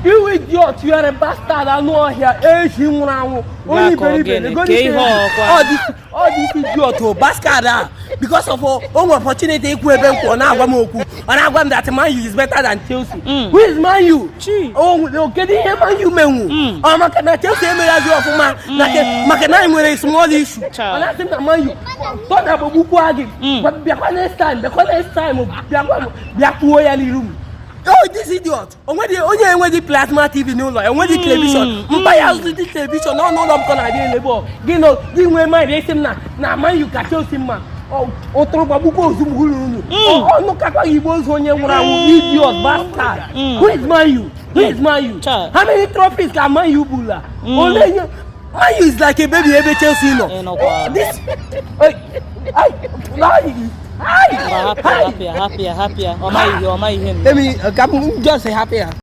You idiot, you are a bastard, anụ ọhịa, ehi nwụrụ anwụ, onye Gbakọ iberibe. gịnị? Ka ihe ọkwa. All this idiot o bastard a, because of o nwere opportunity ikwu ebe nkwụ, ọ na-agwa m okwu, ọ na-agwa m that Man U is better than Chelsea. Who is Man U? Chi. O kedu ihe Man U menwu? Ọ maka na Chelsea emeghazi ọfụma na maka na anyị nwere small issue. Cha. Ọ na-asị m na Man U tọda gbagbukwa gị. Bịakwa next time, bịakwa next time, bịakwa, bịa kwuo ya n'iru m. Oh, this idiot, onwedị onye enweghị plasma TV n'ụlọ, enweghị television mpa ya zụtụ television n'ọnụ ụlọ m ka ọ na-adị elebe. Ọ gị nọ gị nwee mind esi m na Man U ka Chelsea mma. Ụtụrụ gbagbukwa ozugbo unu ọnụ kakwa gị igbo ozu onye nwụrụ anwụ, idiot bastard. Who is Man U? Who is Man U? Cha. How many trophies ka Man U bula? Ole ihe Man U is like a baby ebe Chelsea nọ. Ị nọkwa. This ay ay ay ay. Hapụ ya, hapụ ya, hapụ ya, hapụ ya. Ọ maghị ihe, ọ maghị ihe. Let me, ka m just happy ya.